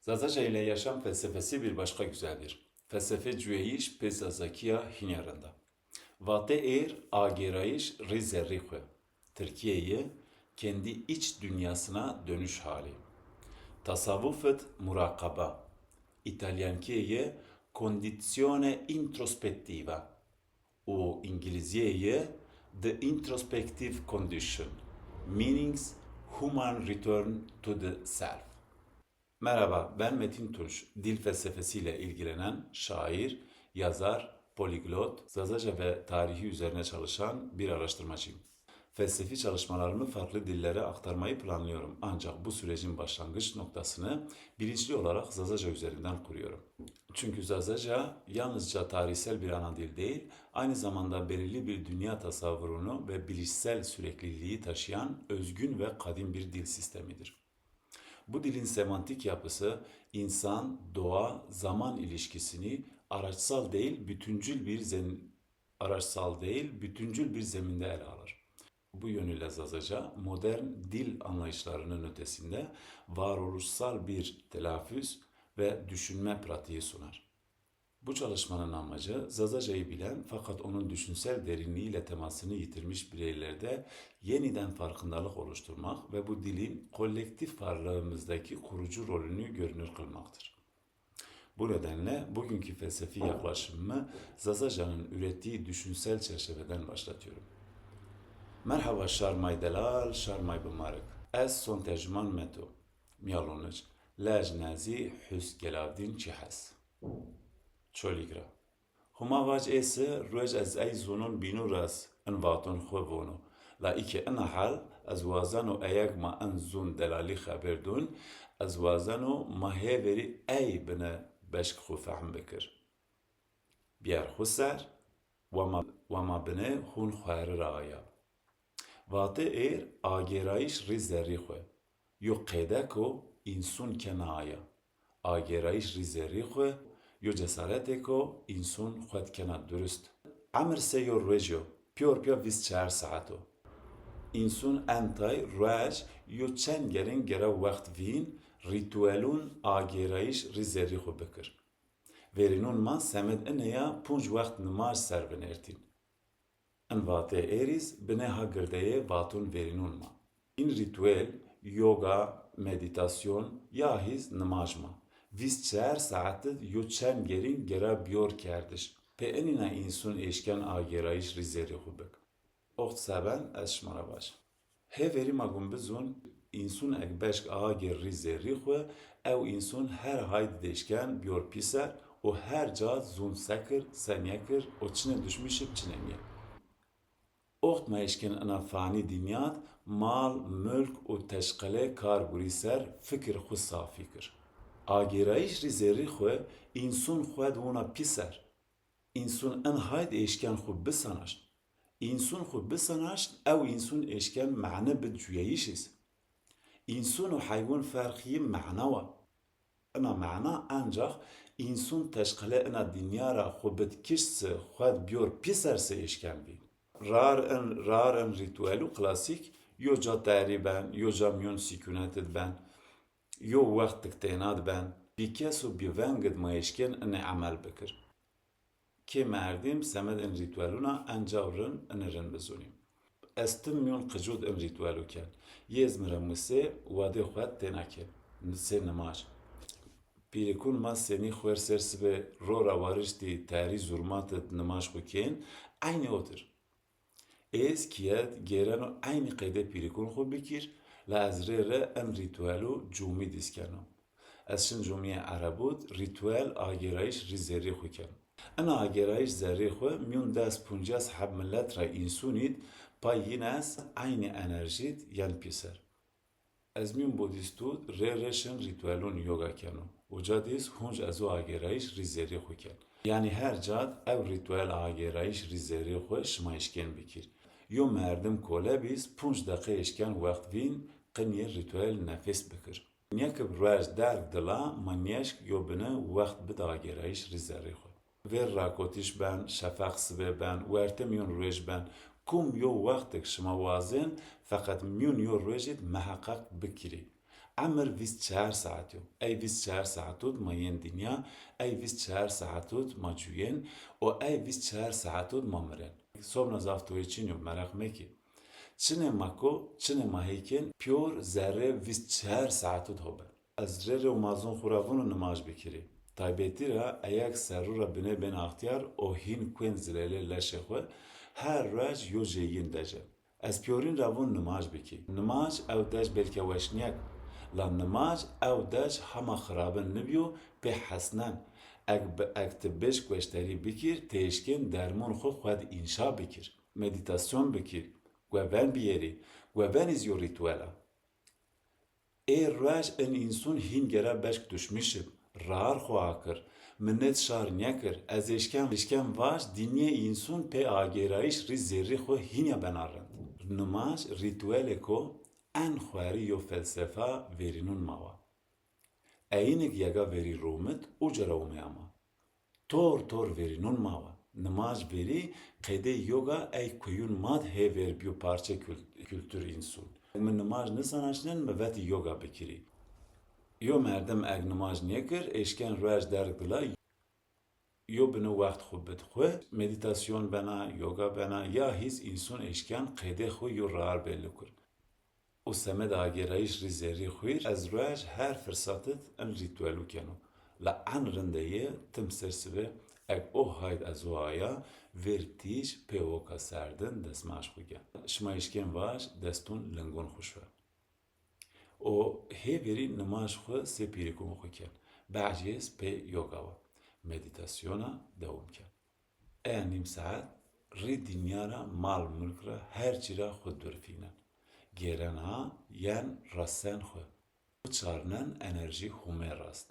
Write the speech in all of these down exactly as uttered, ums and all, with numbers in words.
Zazaca ile yaşam felsefesi bir başka güzeldir. Felsefe cüyeyiş pê Zazakîya hînê rind a. Vatê êr agêrayîş rî zerrî xwu. Tirkîye yi kendi iç dünyasına dönüş hali. Tasavvuf id muraqaba. İtalyankîye yi condizione introspettiva. Û îngilîzîye yi The Introspective Condition, meanings human return to the self. Merhaba, ben Metin Tunç. Dil felsefesiyle ilgilenen şair, yazar, poliglot, Zazaca ve tarihi üzerine çalışan bir araştırmacıyım. Felsefi çalışmalarımı farklı dillere aktarmayı planlıyorum. Ancak bu sürecin başlangıç noktasını bilinçli olarak Zazaca üzerinden kuruyorum. Çünkü Zazaca yalnızca tarihsel bir ana dil değil, aynı zamanda belirli bir dünya tasavvurunu ve bilişsel sürekliliği taşıyan özgün ve kadim bir dil sistemidir. Bu dilin semantik yapısı insan, doğa, zaman ilişkisini araçsal değil, bütüncül bir zem-, araçsal değil, bütüncül bir zeminde ele alır. Bu yönüyle Zazaca modern dil anlayışlarının ötesinde varoluşsal bir telaffuz ve düşünme pratiği sunar. Bu çalışmanın amacı Zazacayı bilen fakat onun düşünsel derinliğiyle temasını yitirmiş bireylerde yeniden farkındalık oluşturmak ve bu dilin kolektif varlığımızdaki kurucu rolünü görünür kılmaktır. Bu nedenle bugünkü felsefi yaklaşımımı Zazaca'nın ürettiği düşünsel çerçeveden başlatıyorum. Merhaba şarmay delal, şarmay bimarik. Ez son tercüman Meto. Miyalonic, lej nezî hus gelavdin çi hes. Çoligra. Huma vac êsi ruej ez ey zunun bînu raz in vaton xwu vono. La îke ina hal ez wazeno eyeg ma in zun delalî xebir dun, ez wazeno ma hêverî ey bine beşk xwu fehm bikir. Biyer xwu ser, wa ma, wa ma bine hun xweri ra aya. Vatê êr agêrayîş rî zerrî xwu. Yo qêdeko însun kena aya. Agêrayîş rî zerrî xwu, yo cesaretêko însun xwed kena durust. Emir se yo ruej o, piyor piya vîst çar saet o. Însun entay ruej yo çend gerin gera wext vîn, rîtuelun agêrayîş rî zerrî xwu bikir. Verînun ma semed ine ya punc wext nimaj ser vinêrtîn. In vatê êrîz binê ha girdeyê vatun verînun ma. In rîtuel, yoga, medîtasyon ya hîz nimaj ma. Vîst çar saet id yo çend gerîn gera biyor kerdiş. Pê inîna însun êşken agêrayîş rî zerrî xwu bik. Oxt seben ez şima ra vaj. Hêverî ma gun bizun, însun eg beşk agêr rî zerrî xwu, ew însun her hayd dêşken biyor pîser û her ca zun se kir, se nîyekir û çinê duşmî şib çinê nîye. Oxt ma êşken ina fanî dinyad, mal, mulk û teşqele kar gurî ser fikir xwu safî kir. Agêrayîş rî zerrî xwu însun xwed wuna pîser. Însun in hayd êşken xwu bisanaşt. Însun xwu bisanaşt, ew însun êşken mane bid cuyeyîşîz. Însun û heywun ferq yi mane wa. Ina mane ancax însun teşqele ina dinya ra xwu bid kişt se xwed biyor pîser se êşken bî. Rar in, rar in rîtuelu klasîk yo ca terî ben, yo ca mîyon sîkunet id ben, yo wextik têna di ben. Bîkes û bîveng id ma êşken inê emel bikir. Kê merdim semed in rîtueluna encaw rin ini rin bizunî. Ez tim mîyon qicûd in rîtuelu ken. Yê ez mi re musê wadê xwed têna ke. Sê nimaj. Pîrikun ma senî xwer ser sibê ro ra wariştî terî zurmat id nimaj xwu kên, eynî otir. Êz kîyet gêreno eynî qeyde pîrikun xwu bikîr, la ez rê rê en rîtuelu cûmî dîs keno. Ez şin cûmîyê erebûd, rîtuel agêrayîş rî zerrî xwu ken. Ina agêrayîş zerrî xwu mîyun des puncas heb milet ra însunîd, pay yîn ez eynî enerjîd yen pîser. Ez mîyun budîstûd rê rê şin rîtuelûn yoga keno. Uca dîs hunc ez o agêrayîş rî zerrî xwu ken. Yanî her cad ew rîtuel agêrayîş rî zerrî xwu şima êşkên bikîr. Yo merdim kole bîs punc deqe êşken wext vîn qinîyê rîtuel nefes bikir. Nîyekib ruej derg dila ma nîyeşk yo bine wext bid agêrayîş rî zerrî xwu. Vêr rakotîş ben, şefeq sibê ben, werte mîyon ruej ben, kum yo wextik şima wazên, feqet mîyon yo ruejîd miheqeq bikirî. Emir vîst çar saet yo. Ey vîst çar saet ud ma yên dinya, ey vîst çar saet ud ma cuyên û ey vîst çar saet ud ma mirên. Sobna zaf toyê çin yo, mereq mekî. Çinê ma ko, çinê ma hêkên, pîyor zerrê vîst çar saet ud ho bin. Ez rê rê û mazun xwu ra vûno nimaj bikirî. Taybetî ra eyeg serrû ra binê bên axtîyar û hîn kuên zilêlê leşê xwu, her ruej yo cêgîn dece. Ez pîyorîn ra vûn nimaj bikî. Nimaj ew dej belke weş nîyek, la nimaj ew dej hema xirabin nibîyo, pê hesnen. Eg bi, eg ti bêş gueşterî bikîr, ti êşkên dermûn xwu xwed înşa bikîr, medîtasyon bikîr, gueven biyêrî, guevenî zî yo rîtuel a. Ê ruej in însûn hîn gere beşk duşmîş ib, rar xwu akir, minnet şar nîyekir, ez êşken, êşken vaj dinyê însûn pê agêrayîş rî zerrî xwu hînî bena rind. Nimaj rîtuelêko en xwerî yo felsefa verînûn ma wa. Eyînik yega verî romit, uca ra omey ama. Tor tor verînûn ma wa. Nimaj verî qeydê yoga ey kuyûn ma di hê ver bîyo parçe kul-, kultur însûn. Mi nimaj nisanaşnen, mi vetî yoga bikirî. Yo merdim eg nimaj nêkir, êşken ruej derg dila yo bini wext xwu bid xwu, medîtasyon bena, yoga bena, ya hîz însûn êşken qeydê xwu yo rar belli kur. Û semedê agêrayîş rî zerrî xwîr, ez ruej her firsat id in rîtuelû keno. La en rinde yê tim ser sibe eg o hayd ez o aya, vêr tîj pê oka serdin destmaj xwu gen. Şima êşkên vaj destûn lingûn xwu şuwe. Û hê verî nimaj xwu sê pîrikûn xwu ken. Behcês pê yoga wa. Medîtasyona dewam ken. Eya nîm saet rî dinya ra, mal mulk ra, her çî ra xwu durfînen. Gêren ha yen rasen xwu. Çarnen enerjî Homê rast.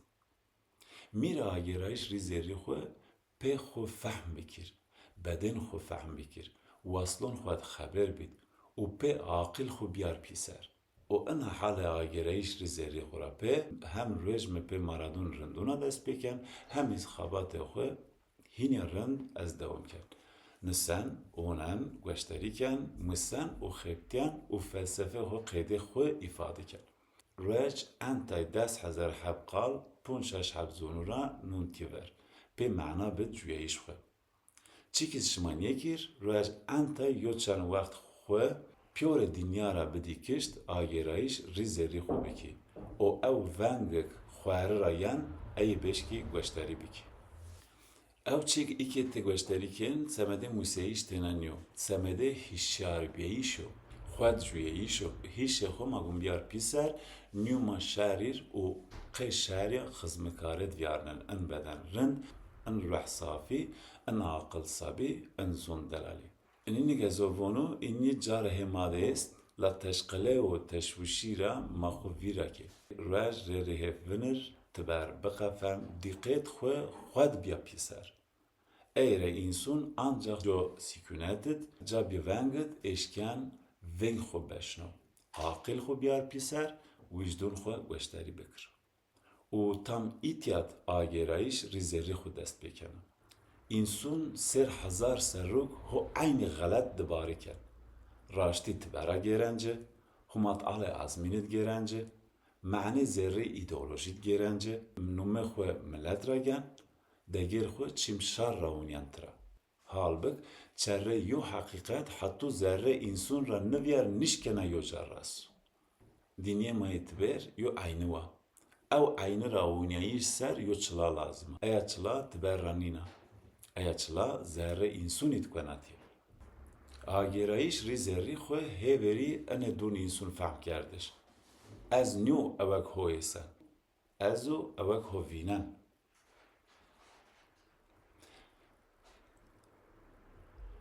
Mîra agêrayîş rî zerrî xwu pê xwu fehm bikir, bedên xwu fehm bikir, waslon xwu di xeber bîd û pê aqil xwu biyar pîser. Û ina halê agêrayîş rî zerrî xwu ra pê hem ruej mi pê maradûn rindûna dest pêken, hem îz xebatê xwu hînî rind ez dewam ken. Nisen, onen, gueşterî ken, misen û xebitîyen û felsefê xwu qeydê xwu îfade ken. Ruej entay des hezar heb qal, pûnc şeş heb zonû ra nûn tî ver. Pê mana bid cuyayîş xwu. Çik îz şima nêkir, ruej entay yo çend wext xwu pîyorê dinya ra bidî kişt, agêrayîş rî zerrî xwu bikî. Û ew vengik xweri ra yen, ey bêşkî gueşterî bikî. Ew çik îkê ti gueşterî kên, semedê museyîş têna nîyo. Semedê hîşyarbîyeyîş o. Xwed cuyeyîş o. Hîşê xwu ma gun biyar pîser, nîyo ma şerîr û qey şerî xizmikarêd viyarnen, in beden rind, in ruh safî, in aqil sabî, in zon delalî. Inî nî ke ez o vono, inî carê hê ma de est, la teşqile û teşwişî ra ma xwu vîra kê. Ruej rê rê hê vinir, tiber biqefen, dîqêt xwu xwed biya pîser. Ey rê însûn ancax co sîkûnet id, ca bêveng id êşken veng xwu beşno. Aqil xwu biyar pîser, wijdûn xwu gueşterî bikir. Û tam îtya d agêrayîş rî zerrî xwu dest pêkeno. Însûn sêr hezar serrûk ho eynî xelet dibare ken. Raştî tibe ra gêren ci, huma d alê azmîn id gêren ci, menê zerrî îdeolojî d gêren ci, numê xwu milet ra gen, degêr xwu çîm şar ra ûnîyen tira. Halbik çerrê yo heqîqet hetû zerrê însûn ra nivîyer nîşkena yo ca res. Dinyê ma yê tiber yo eyni wa. Ew eyni ra ûnîyayîş ser yo çila lazim a. Eya çila tiber ra nîna. Eya çila zerrê însûnî di kuenatî. Agêrayîş rî zerrî xwu hê verî inê dûn însûn fehm kerdiş. Ez nîyo ewek ho êsen. Ez o ewek ho vînen.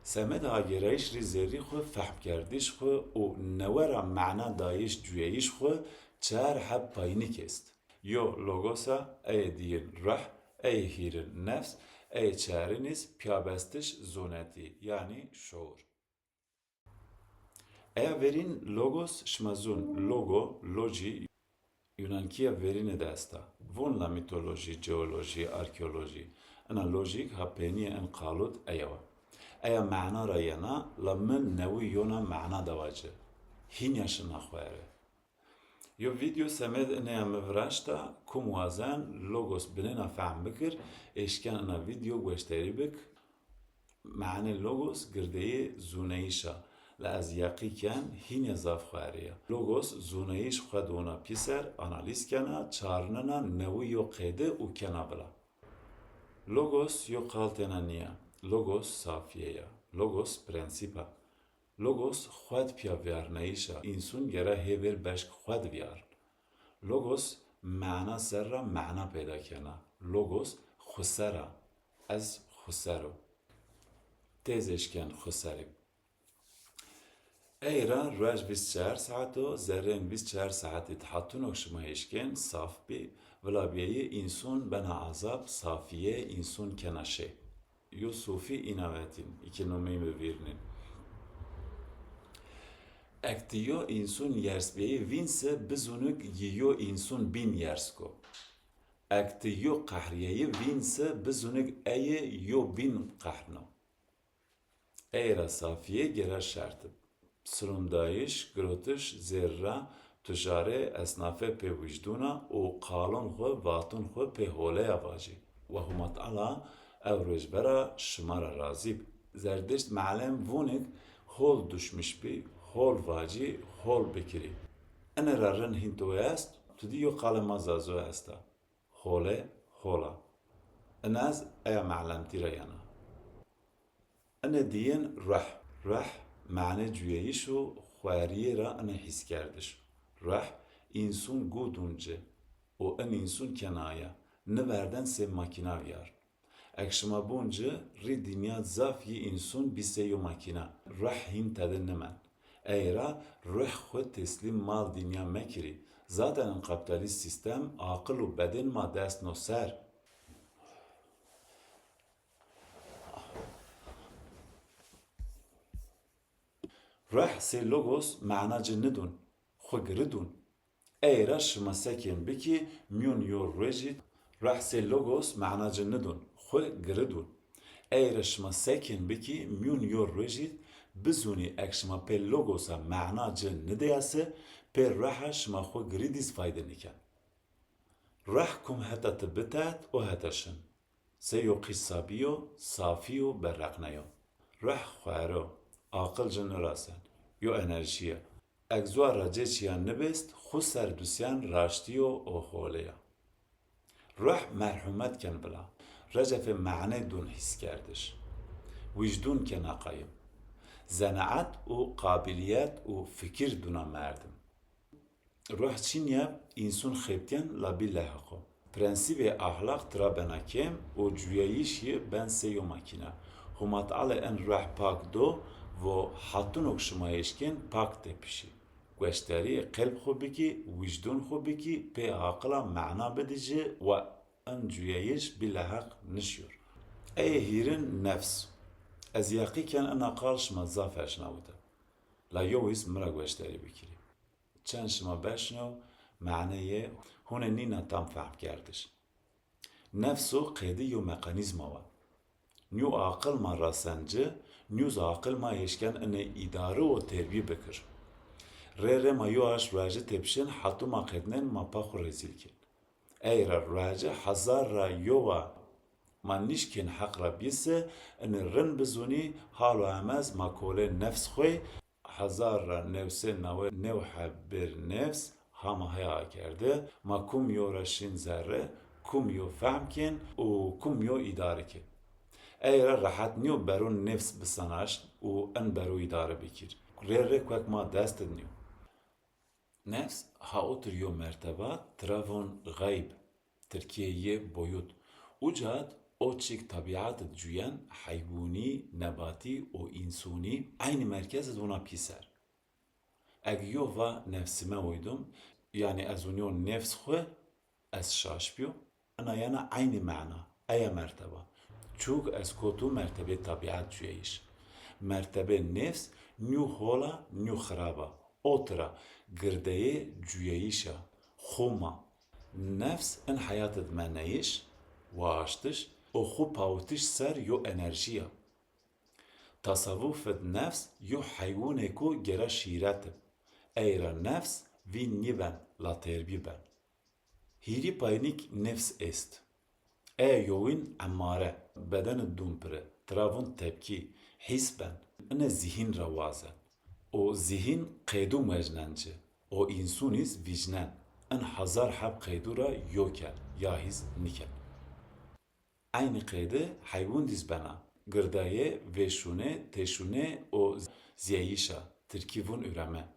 Semedê agêrayîş rî zerrî xwu, fehmkerdiş xwu û newe ra mena dayîş, cuyayîş xwu çar heb payînik est. Yo logos a, ey diyin ruh, ey hîrin nefs, ey çarin îz pîyabestiş zonetî, yanî şuur. Eya verîn logos şima zûn, logo, lojî, Yunankîya verîne de esta. Von la mitolojî, jeolojî, arkeolojî. Ina lojîk ha penîye in qalût eya wa. Eya mena ra yena, la mi newî yona mena dawa ci. Hînya şina xwere. Yo vîdeo semed ineya mi viraşta, kum wazen logos binêna fehm bikir, eşken ina vîdeo gueşterî bik. Mane logos girdeyê zûneyîş a, la ez yeqî ken hînê zaf xwerî ya. Logos zûneyîş xwe dona pîser, analîz kena, çarnena, newi yo qeyde û kena vila. Logos yo qal tena nîya. Logos safîye ya. Logos prensîp a. Logos xwed pîya vîyarnayîş a. Însûn gere hêvêr beşk xwed vîyarn. Logos mena ser ra mena peyda kena. Logos xwuser a. Ez xwuser o. Têz eşken xwuserî. Ey ra ruej vîst çar saet o, zerrên vîst çar saetî di hatunok şima eşkên saf bî, vilabîyeyî însûn bena azab, safîye însûn kena şê. Yo sufî îna vetîn, îkî nomeyî mi vîrnîn. Ek ti yo însûn yersbîyeyî vîn se bizûnik yi yo însûn bîn yersk o. Ek ti yo qehrîyeyî vîn se bizûnik ey yi yo bîn qehrno. Ey ra safîye gere şert ib. Silûmdayîş, girotiş, zêr ra tu jare esnafe pê wijdûn a û qalûn xwu, vatûn xwu pê holeya vajî. Wa Huma Teala ew ruej vera şima ra razî bi. Zerdişt melem vûnik hol duşmiş bî, hol vacî, hol bikirî. Ine ra rind hîn to est, tu dî yo qalê ma zazo esta. Hole, hola. Inez eya me'lemtî ra yena. Ine diyin ruh. Ruh, mane cuyayîş û xweriyê ra ine hîskerdiş. Ruh, însûn gû dûn ci û in însûn kena aya. Ni verden sê makîna vîyarn. Ek şima bûn ci, rî dinya zaf yi însûn bî sey yo makîna. Ruh hîn tede nimend. Ey ra ruh xwu teslîm mal dinya mekirî. Zaten in kapîtalîst sîstem aqil û bedên ma dest no ser. Ruh sey logos mena ci nidûn, xwu giri dûn. Ey ra şima sekên bikî mîyûn yo ruejî. Ruh sey logos mena ci nidûn, xwu giri dûn. Ey ra şima sekên bikî mîyûn yo ruejî, bizûnî ek şima pê logosa mena ci nideyase, pê ruha şima xwu giri dîz fayde niken. Ruh kum heta ti bitet o heta şin. Sey yo qîj sabî yo, safî yo, berreqne yo. Ruh xwero, aqil ci nirasen, yo enerjî ya. Ek zuar ra cê çîyan nibêst, xwu ser dusyen raştî yo û hole ya. Ruh merhumet ken vila, recefê mane dûn hîskerdiş. Wijdûn kena qayim. Zenaet û qabîlîyet û fikir dûna merdim. Ruh çin ya, însûn xebitîyen la bî lehiq o. Prensîbê ahlaq tira bena kêm û cuyayîş yi ben sey yo makîna. Huma Teala en ruh pak do, vo hatunok şima eşkên pak tepişî. Gueşterî qelb xwu bikî, wijdûn xwu bikî, pê aqila mena bidî ci wa en cuyayîş bî lehiq nişyor. Ey hîrin nefs. Ez yeqî ken ina qal şima zaf eşnawite. La yowîs mi ra gueşterî bikirî. Çend şima beşno, maneyê hûne nîna tam fehmkerdiş. Nefso qedî yo mekanîzma wa. Nîyo aqil ma rasen ci, nîyo zi aqil ma eşken inê îdare û terbîye bikir. Rê rê ma yo aşt rueji tepişên, hatû ma qednên ma pa xwu rezîl kên. Ey ra rueji hezar ra yo wa ma nîşkên heq ra bîse, inê rind bizûnî, hal û emez ma kolê nefs xwu, hezar ra new sey nawey new heb bir nefs, hama heya akerde, ma kum yo ra şîn zerre, kum yo fehm kên û kum yo îdare kên. Ey ra rehet nîyo bero nefs bisanaşn û in bero îdare bikir. Rê rê kuek ma dest id nîyo. Nefs ha otir yo merteba, tira von xeyb, tirkîye yê boyut. Uca d o çik tebîet id cuyen, heywûnî, nebatî û însûnî eynî merkez id vona pîser. Eg yo va nefsime oydum, yanî ez unîyo nefs xwu, ez şaş bîyo. Ina yena eynî mena, eye merteba. Çûk ez kotu mertebê tebîet cuyayîş. Mertebê nefs nîyo hola, nîyo xiraba. O tira girdeyê cuyayîş a, xum a. Nefs in heyat id meneyîş, waaştiş û xwu pawitiş ser yo enerjî ya. Tasawuf id nefs yo heywûnêko gera şîret ib. Ey ra nefs vîn nîben, la terbî ben. Hîrî paynîk nefs est. Ey yowîn emare, bedeni dûn piri, tira vûn tepkî, hîs ben. Ine zîhîn ra wazen. O zîhîn qeydû mecnen ci. O însûn îz vîcnen. In hezar heb qeydû ra yo ken, ya hîs nîken. Eynî qeyde heywûn dîz bena. Girdayê, vêşûnê, têşûnê û zîyeyîşa, tirkî vûn üreme.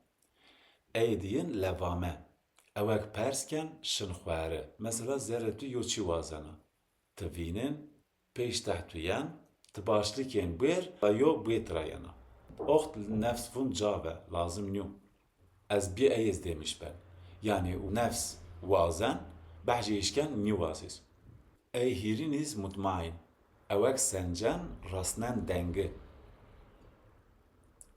Ey diyin levame. Ewek pers ken şin xweri. Mesela zerrê tu yo çî wazena. Ti vînin, pêşteh tu yen, ti başlikên bêr, a yo bê tira yena. Oxt nefs vûn ca ve, lazim nîyo. Ez bî ey iz dêmiş ben. Yanî nefs wazen, behcê îşken nîwazîz. Ey hîrin îz mutmaîn. Ewek sencen, rasnen dengi.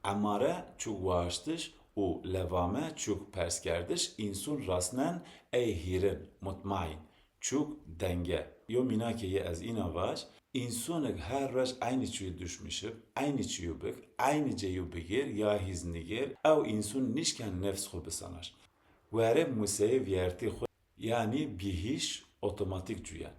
Emare çûk waştiş û levame çûk perskerdiş, însûn rasnen ey hîrin, mutmaîn, çûk denge. Yo mînakê yê ez îna vaj, însûnik her roj eynî çîyû duşmîşib, eynî çîyû bik, eynî cêyû bigêr ya hîz nigêr, ew însûn nîşken nefs xwu bisanaş. Werê museyê vîyertî xwu, yanî bîhîş otomatîk cuyen.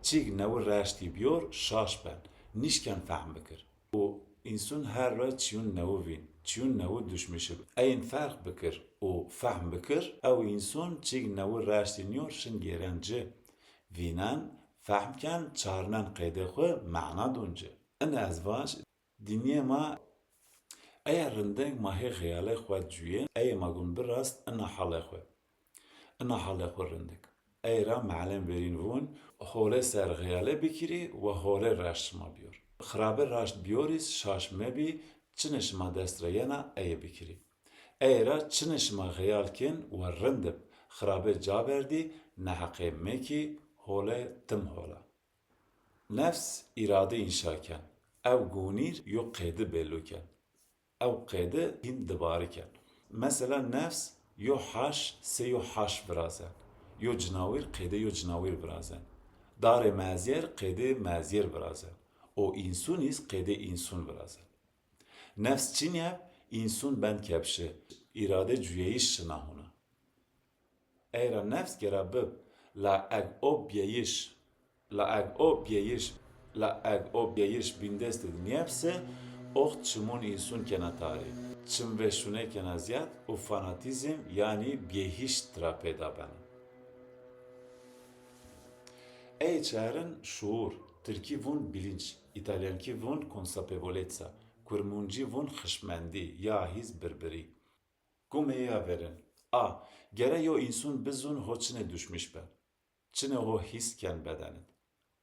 Çîk newi reştî biyor, şaş ben, nîşken fehm bikir. Û însûn her roj çîyûn newi vîn, çîyûn newi duşmîşib. Eyin ferq bikir û fehm bikir, ew însûn çîk newi reştî nîyor şin gêren ci. Vînen, fehm ken, çarnen qeydê xwu, mana dûn ci. Ine ez vaj, dinyê ma eya rindek ma hê xeyalê xwu cuyên, ey ma gun birast ina halê xwu. Ina halê xwu rindek. Ey ra melim verîn vûn, holê ser xeyalê bikirî we holê reşt şima biyor. Xirabe raşt biyorîz, şaş mebî, çinê şima dest ra yena eye bikirî. Ey ra çinê şima xeyal kên we rindib, xirabe ca berdî, neheqê mekî, holê tim hola. Nefs îrade înşa ken. Ew gunîr yo qeydi bello ken. Ew qeydi hîn dibari ken. Mesela nefs yo haş sey yo haş virazen. Yo cinawîr qeyde yo cinawîr virazen. Darê mezyer qeyde mezyer virazen. O însûn îz qeyde însûn virazen. Nefs çinî eb, însûn ben kepşi. Îrade cuyeyîş şina hona. Ey ra nefs gera bib, la eg o bîyeyîş, la eg o bîyeyîş, la eg o bîyeyîş bîndestid nîyebse, oxt çimûn însûn kena tarî. Çim ve şûne kena zîyad û fanatîzm, yanî bîyehîş tira peyda bena. Ey çarin şuur, tirkî vûn bilinç, îtalyankî vûn consapevolezza, kurmuncî vûn xişmendî ya hîz birbirî. Gumeyê ya verên. A. Gere yo însûn bizûn ho çinê duşmîş ben. Çinê ho hîs ken bedenid.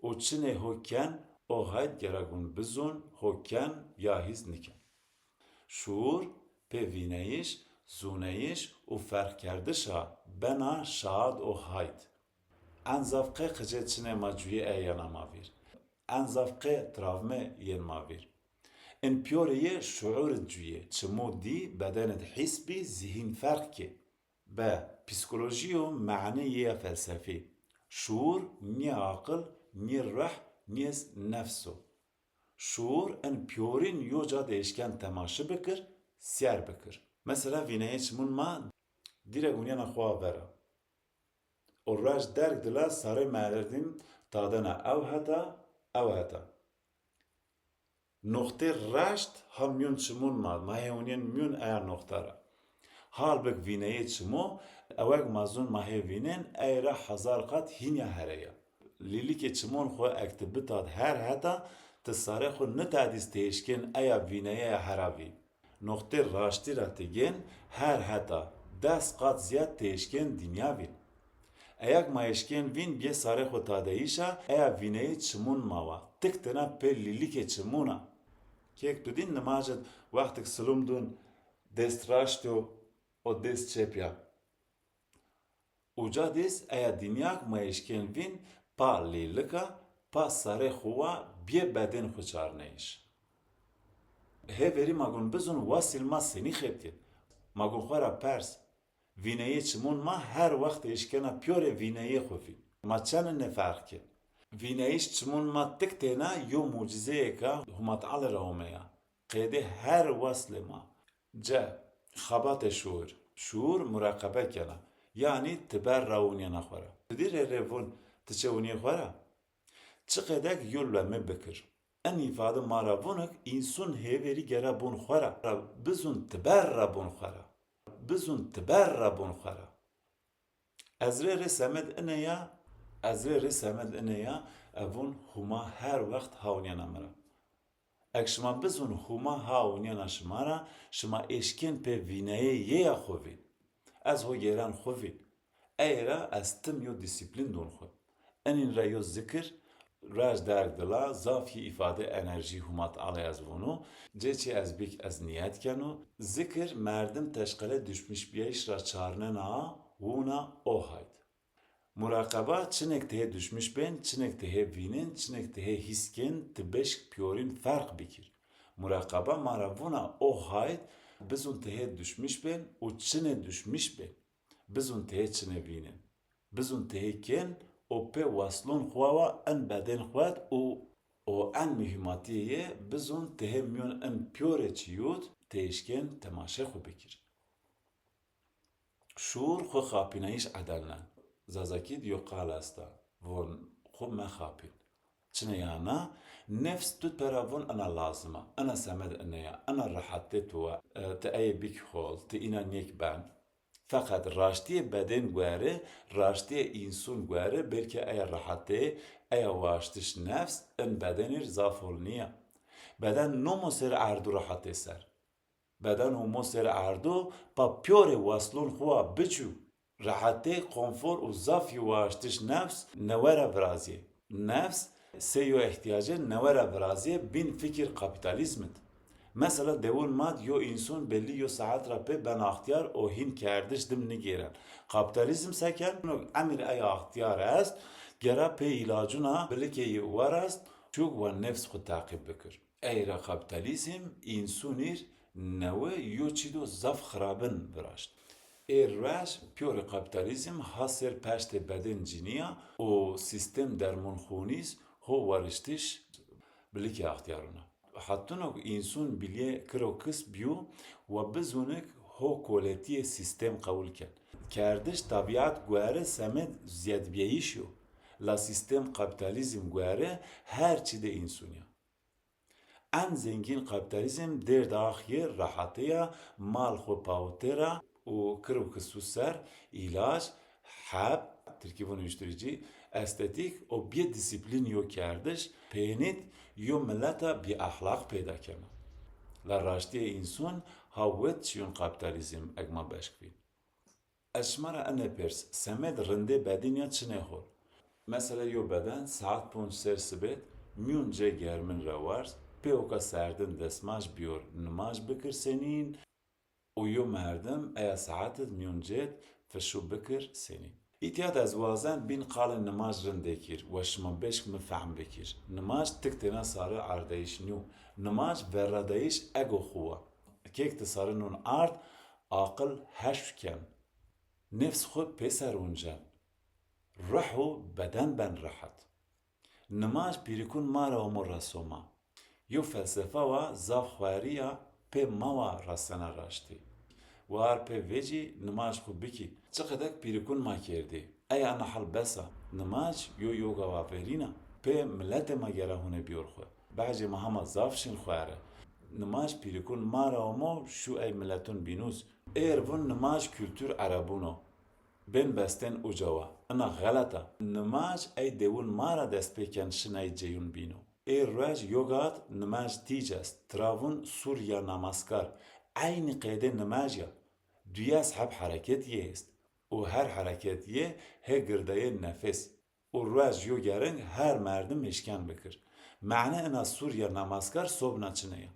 Û çinê ho ken, o hayd gere gun bizûn ho ken ya hîs niken. Şuur, pê vîneyîş, zûneyîş û ferqkerdişa bena şaad o hayd. En zaf qe qicê çinê ma cuyê ey yena ma vîr. En zaf qe travme yên ma vîr. In pîyorê yê şuur id cuyê, çimû dî, bedenid hîs bî, zîhîn ferq kê. Be, psîkolojî yo, mane yê ya felsefî. Şuur nî aqil, nî ruh, nî nefs o. Şuur in pîyorîn yo ca de eşken temaşe bikir, sîyer bikir. Mesela vîneyê çimûn ma dîrek ûnîyena xo a vera. O ruej derg dila sarê merdîm tadena ew heta, ew heta. Noxtê reşt ha mîyon çimûn ma, ma hê ûnîyen mîyon eya noxta ra. Halbik vîneyê çimû, ewek ma zûn ma hê vînên, ey ra hezar qat hînya here ya. Lîlikê çimûn xwu ek ti bitad her heta, ti sarê xwu nitadîz ti eşkên eya vîneye ya hera vîn. Noxtê raştî ra ti gên her heta des qat zîyad ti eşkên dinya vîn. Eyek ma eşkên vîn biyê sarê xwu tadeyîşa eya vîneyê çimûn ma wa. Tik tena pê lîlikê çimûn a. Kêk tu dîn nimaj id wextik silûm dûn dêst raşt yo û dêst çep ya. Uca dîz eya dînyak ma eşkên vîn pa lîlika, pa sarê xwu wa biyê bedên xwu çarneyîş. Hê verî ma gun bizûn wasîl ma senî xebitîn. Ma gun xwu ra pers. Vîneyê çimûn ma her wext eşkena pîyorê vîneyê xwu vîn. Ma çend nêferq kên? Vîneyîş çimûn ma tik têna yo mucîzeyêka Huma Teala ra omeya. Qeydê her weslê ma. C. Xebatê şuur. Şuur muraqebe kena. Yanî ti ber ra wunîyena xo ra. Ti dî rê rê vun ti çi wunîyê xo ra? Çi qedek yo lwemê bikir. En îfade ma ra vûnik însûn hêverî gere bûn xo ra, bizûn ti ber ra bûn xo ra. Bizûn ti ber ra bûn xo ra. Ez rê rê semed ine ya, ez rê rê semed ine ya, evûn hûma her wext hawnîyena mi ra. Eg şima bizûn hûma hawnîyena şima ra, şima eşkên pê vîneyê yê ya xo vîn. Ez ho gêren xo vîn. Ey ra ez tim yo dîsîplîn dûn xo. Enîn ra yo zikir, ruej derg dila, zaf yi îfade enerjî hûmat alay ez vûnû, cê çî ez bîk ez nîyet kenû. Zikir merdim teşqele duşmîşbîyayîş ra çarnena, wûna o hayd. Muraqeba çinek ti hê duşmîş bên, çinek ti hê vînên, çinek ti hê hîs kên, ti beşk pîyorîn ferq bikir. Muraqeba ma ra vûna o hayd, bizûn ti hê duşmîş bên û çinê duşmîş bên. Bizûn ti hê çinê vînên. Bizûn ti hê kên û pê weslûn xo wa en bedên xwet û, û en muhîmatîyê yê bizûn ti hê mîyon en pîyorê çi yûd ti eşkên temaşê xo bikir. Şuur xo xapînayîş edelnen. Zazakî di yo qal esta, von xo mexapîn. Çine ya na? Nefs tu pera von ena lazim a, ena semed ine ya, ena rehetê tu wa, e, ti eye bik hol, ti îna nêk ben. Feqet raştîyê bedên guere, raştîyê însûn guere, belkî eya rehetê, eya waştiş nefs in bedenî r zaf hol nîya. Beden nomo ser erd û rehetê ser. Beden û mo ser erdo pa pîyorê weslon xwu wa biçû. Rehetê, konfor û zaf yi waştiş nefs newe ra virazîyê. Nefs sey yo îhtîyacê newe ra virazîyê bîn fikir kapîtalîzmid. Mesela dewon ma d yo înson belî yo saet ra pê ben axtîyar û hîn kerdiş dim nigêren. Kapîtalîzm se ken? Emir ey axtîyar est, gera pê îlacûna bilikê yi werast, çûk wa nefs xwu teqîb bikir. Ey ra kapîtalîzm însunîr newe yo çîdo zaf xirabin viraşt. Ê ruej pîyorê kapîtalîzm ha ser peştê bedên cinî ya û sîstem dermonxonîz ho weriştiş bilikê axtîyarûn a. Hetuno k însun bilîyê kir û kis bîyo, wa bizûnik ho koletîyê sîstem qewul ken. Kerdiş tebîet guere semed zîyedbîyayîş yo. La sîstem kapîtalîzm guere her çî de însun ya. En zengîn kapîtalîzm dêrd ax yê, rehetê ya, mal xwu pawitê ra û kir û kisû ser, îlac, heb, tirkî vûn uyuşturucu, estetîk û bîyê dîsîplîn yo kerdiş, pênît yo mileta bîexlaq peyda kena. La raştîyê însun ha wet çîyûn kapîtalîzm eg ma beşk vîn. Ez şima ra ene pers, semed rindê bedîn ya çinê hol? Mesela yo beden saet ponc ser sibêt mîyon cê germin ra warz, pê oka serdin desmaj bîyor nimaj bikir senîn û yo merdim eya saet id mîyon cêd fişû bikir senîn. Îtya d ez wazen bîn qalê nimaj rindê kîr we şima beşk mi fehm bikîr. Nimaj tik têna sarê erdayîş nîyo. Nimaj verradayîş ego xwu wa. Kêk ti sarê non erd, aqil heşk ken. Nefs xwu pêser uncen. Ruh û beden ben rehet. Nimaj pîrikûn ma ra omo resoma. Yo felsefa wa zaf xwerî ya pê ma wa resena raştî. War pê vecî nimaj xwu bikî. Çiqedek pîrikûn ma kerdî. Ey ana hal bes a. Nimaj yo yoga wa verîn a. Pê miletê ma gera hûnê bîyor xwu. Behcê ma hema zaf şin xwere. Nimaj pîrikûn ma ra omo şû ey miletûn bînûs. Êr vûn nimaj kultur erebûn o. Bên bestên uca wa. Ina xelet a. Nimaj ey dewûn ma ra dest pê ken şin ey ceyûn bîno. Ê ruej yoga d nimaj tîc est. Tira vûn Surya Namaskar. Eynî qeydê nimaj ya. Duyes heb hereket yê est. Û her hereket yê hê girdeyê nefes. Û ruej yo gering her merdim eşken bikir. Mane ina Surya Namaskar sobna çine ya.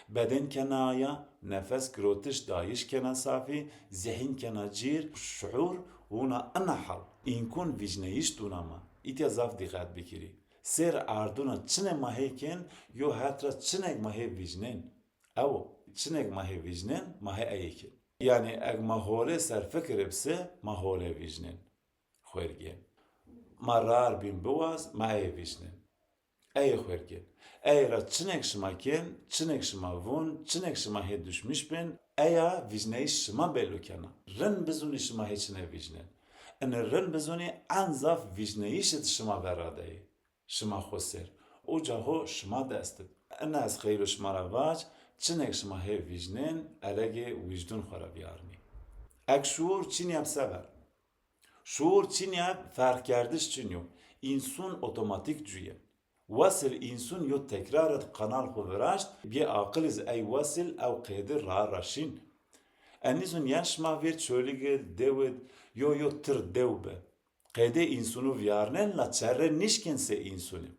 Beden kena aya, nefes girotiş dayîş kena safî, zehîn kena cîr, şuur, wûna ina hal. Înkûn vîcneyîş dûna ma. Îtya zaf dîqet bikirî. Sêr ardûna çinê ma hê kên, yo het ra çinek ma hê vîcnên. Ew o, çinek ma hê vîcnên, ma hê eyê kên. Yanî eg ma holê ser fikirê bise, ma holê vîcnên. Xwergên. Ma rar bîn biwaz, ma ey vîcnên. Ey xwer kên. Ey ra çinek şima kên, çinek şima vûn, çinek şima hê duşmîş bên, eya vîjneyîş şima belû kena. Rind bizûnî şima hê çine vîjnên. Inê rind bizûnî en zaf vîjneyîşid şima vera de yê. Şima xo ser. Uca ho şima dest id. Ina ez xeyro şima ra vac, çinek şima hê vîjnên, elegê wijdûn xo ra vîyarnî. Ek şuur çinî eb sever. Şuur çinî eb ferqkerdiş çinî yo. Însun otomatîk cuye. Wesil însun yo tekrar id qanal xo viraşt, bîyê aqil iz ey wesil ew qeydi ra ra şîn. Enîzûn yen şima vêr çolîg id, dew id, yo yo tir dew bi. Qeydê însûnû vîyarnên la çerre nîşkên sey însûnî.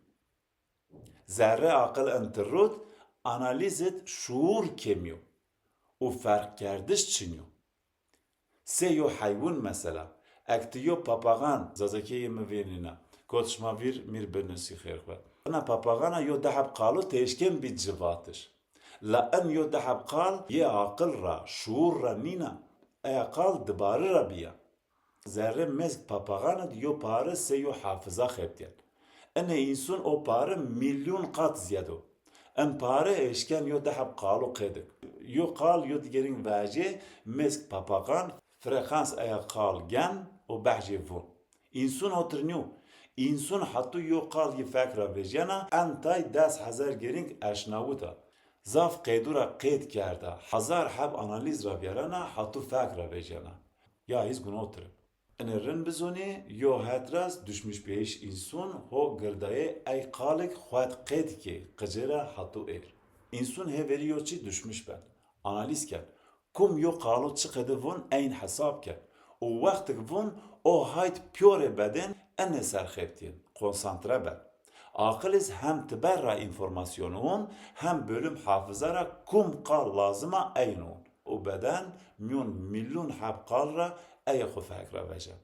Zerrê aqil in tirrût, analîz id şuur kêmî yo û ferqkerdiş çinî yo. Sey yo heywûn mesela. Ek ti yo papaxan, zazakî yê mi vênîna. Kot şima vîr mîr binusî xêr xwe. Ina papaxana yo deheb qalo têşkên bî civatiş. La in yo deheb qal yê aqil ra, şuur ra nîna. Eya qal dibari ra bîya. Zerrê mêsk papaxan id yo pari sey yo hafiza xebityen. Inê însun o pari mîlyûn qat zîyed o. In pari êşken yo deheb qalo qêdik. Yo qal yo digerîng vajê mêsk papaxan, frekans eya qal gen û behcê vûn. Însun otir nîyo. Însun hetû yo qal yi fek ra vejyena, en tay des hezar gerîng eşnawita. Zaf qeydû ra qeyd kerda, hezar heb analîz ra vîyarena, hetû fek ra vejyena. Ya hîz gunotir. Inê rind bizonî, yo het ra z duşmîş bîyayîş însun ho girdayê ey qalik xwet qeyd kê, qicê ra hetû êr. Însun hê verî yo çî duşmîş ben. Analîz ken. Kum yo qalo çi qede vûn eyn hesab ken. Û wextik vûn o hayd pîyorê bedên enê ser xebitîyên, konsantre ben. Aqil iz hem tiber ra înformasyon ûn, hem bölüm hafiza ra kum qal lazim a eyn ûn. Û beden mîyon mîlyûn heb qal ra eye xwu fek ra vejen.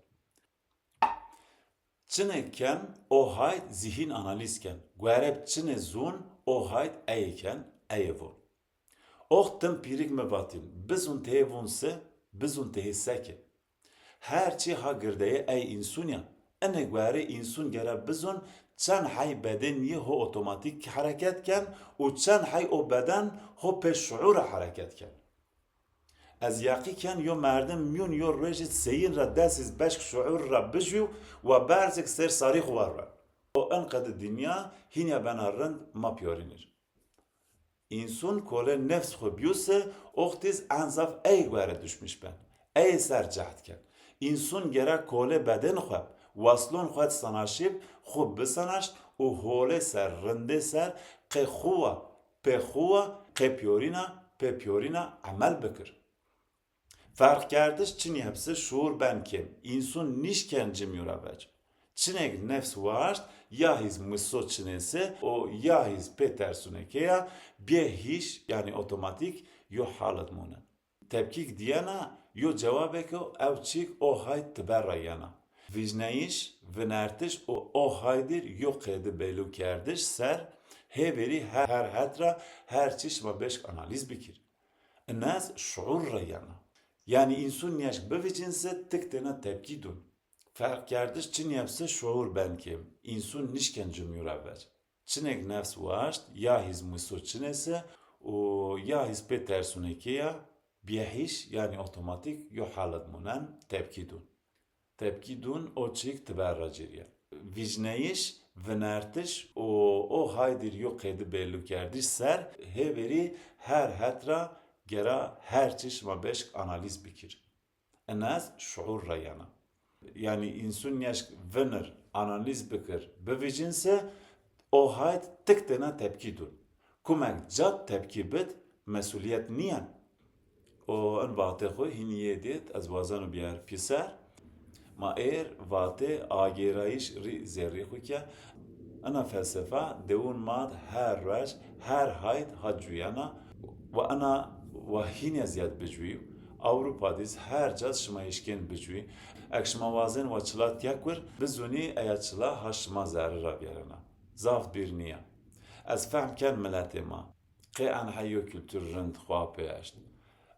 Çinê ken o hayd zîhîn analîz ken. Guereb çinê zûn o hayd eye ken, eye vûn. Oxt tim pîrik mi vatîn, bizûn tehê vûn se, bizûn tehê seke. Her çî ha girdeyê ey însun ya. Inê guerê însun gera bizûn çend hey bedên yi ho otomatîk hereket ken û çend hey o beden ho pê şuur ra hereket ken. Ez yeqî ken yo merdim mîyûn yo ruej id seyîn ra des iz beşk şuur ra bijû wa berzik ser sarî xwu war ben. O inqedi dinya hînya bena rind ma pîyorînir. Însun kolê nefs xwu bîyuse, oxt iz en zaf ey guere duşmîş ben. Ey ser cehd ken. Însun gera kolê bedên xwu, weslûn xwu sanaşîb xwu bisanaşt û holê ser, rindê ser, qê xwu wa, pê xwu wa, qê pîyorîna, pê pîyorîna emel bikir. Ferqkerdiş çinî heb se şuur ben kêm. Însun nîşken cimîyo ra vec. Çinêk nefs waşt, ya hîz miso çinê se û ya hîz pê tersûnekê ya, bê hîş, yanî otomatîk yo hal id mûne. Tepkîk dîyena, yo cewabêko ew çîk o hayd tiber ra yena. Vîjneyîş, vinertiş û o haydir yo qeydi belûkerdiş ser, hê verî her, her het ra her çî şima beşk analîz bikir. Inez şuur ra yena. Yanî însun nîyeşk bivicîn se tik têna tepkî dûn. Ferqkerdiş çinî heb se şuur ben kêm. Însun nîşken cimîyo ra vec. Çinêk nefs waşt, ya hîz miso çinê se û ya hîz pê tersûnekê ya, bê hîş, yanî otomatîk yo hal id mûnen, tepkî dûn. Tepkî dûn o çîk tiber ra cêrîye. Vîjneyîş, vinertiş û o haydir yo qeydi belûkerdiş ser, hê verî her het ra gera her çî şima beşk analîz bikir. Inez şuur ra yena. Yanî însun nîyeşk vinir, analîz bikir, bivicîn se o hayd tik têna tepkî dûn. Kumek cad tepkî bid, mesulîyet nîyen. O in vatê xwu hînî yê dît, ez wazeno bîyer pîser. Ma êr vatê agêrayîş rî zerrî xwu ke. Ina felsefa dewûn ma d her ruej, her hayd ha cuyena wa ina wa hînî zîyad bicuyî. Ewropa dîz her ca d şima êşkên bicuyî. Ek şima wazên wa çila tîya kur, bizûnî eya çila ha şima zerrî ra vîyarena. Zaf bîr nîya. Ez fehm ken miletê ma. Qê enhey yo kultur rind xwu pê eşt.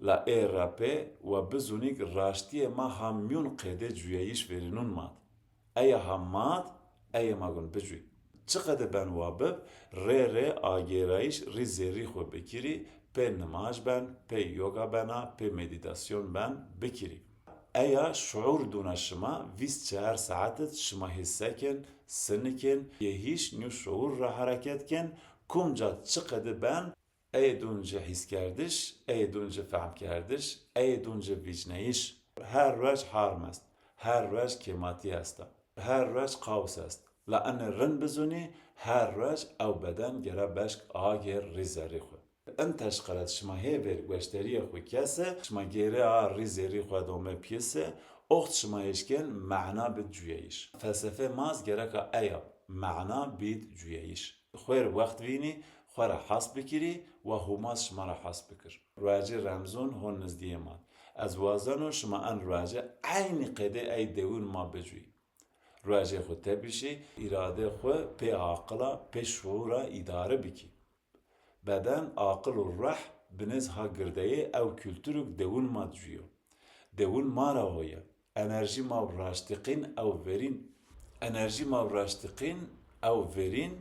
La ê ra pê wa bizûnî ki raştîyê ma ha mîyûn qêdê cuyayîş verînûn ma d. Eya ha ma d, eyê ma gun bicuyî. Çiqede ben wa bib, rê rê agêrayîş rî zerrî xwu bikirî, pê nimaj ben, pê yoga bena, pê medîtasyon ben, bikirî. Eya şuur dûna şima, vîst çar saet id şima hisse kin, sini kin, yê hîş nî şuur ra hereket kin, kumca çiqede ben, ey dûn ci hîskerdiş, ey dûn ci fehmkerdiş, ey dûn ci vîcneyîş. Her ruej harm est, her ruej kêmatî esta, her ruej qaws est. La enê rind bizûnî, her ruej ew beden gere beşk agêr rî zerrî xwu. In teşqelet şima hê vêr gueşterîyê xwu kese, şima gêrê a rî zerrî xwu domê piyese, oxt şima hêşkên mena bid cuyeyîş. Felsefê ma z gereka eya, mena bid cuyeyîş. Xwêr wext vînî, xwu ra has bikirî, wa Hûma z şima ra has bikir. Ruecê Remzûn ho nizdîyê ma d. Ez wazeno şima en ruece eynî qedê ey dewûn ma bicuyî. Ruecê xwu tepişî, îradê xwu pê aqila, pê şuura îdare bikî. Beden, aqil û ruh binêz ha girdeyê ew kulturuk dewûn ma d cuyo. Dewûn ma ra ho ye. Enerjî ma raştîqîn ew verîn. Enerjî ma raştîqîn ew verîn,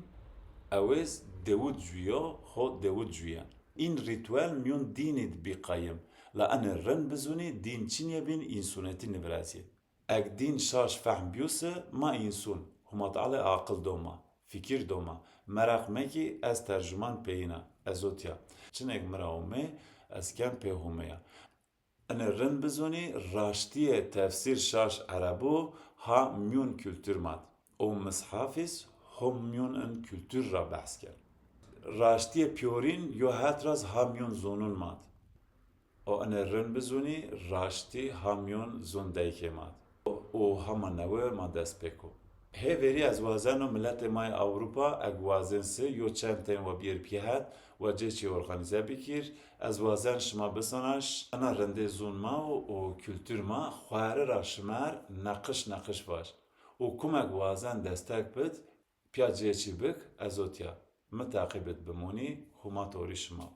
ewêz dewû d cuyo, ho dewû d cuyen. În rîtuel mîyon dînî d bî qayim. La enê rind bizûnî, dîn çinye bîn, însûnetî nivirazîyê. Eg dîn şaş fehm biyuse, ma însûn, Hûma Teala aqil do ma, fikir do ma. Meraq mekî, ez tercuman peyîna, ez o tîya. Çinek mi ra ome, ez ken pê Hûmeya. Enê rind bizûnî, raştîyê tefsîr şaş erebû ha mîyon kultur ma d. O mishafî z ho mîyon in kultur ra behs ken. Raştîyê pîyorîn yo het ra z ha mîyon zûnûn ma d. O enê rind bizûnî, raştî ha mîyon zûn deykê ma d. O, o hema newe ma dest pê ko. Hê verî ez wazeno miletê ma yê Ewropa, eg wazên se yo çend tên wa bîyêr pî het, wa cê çî organîze bikîr. Ez wazen şima bisanaş, ena rindê zûn ma û, û kultur ma xwari ra şimer neqiş neqiş vaj. Û kumeg wazen destek bid, pîya cê çî bik, ez o tîya. Mi teqîb id bimonî, Hûma torî şima.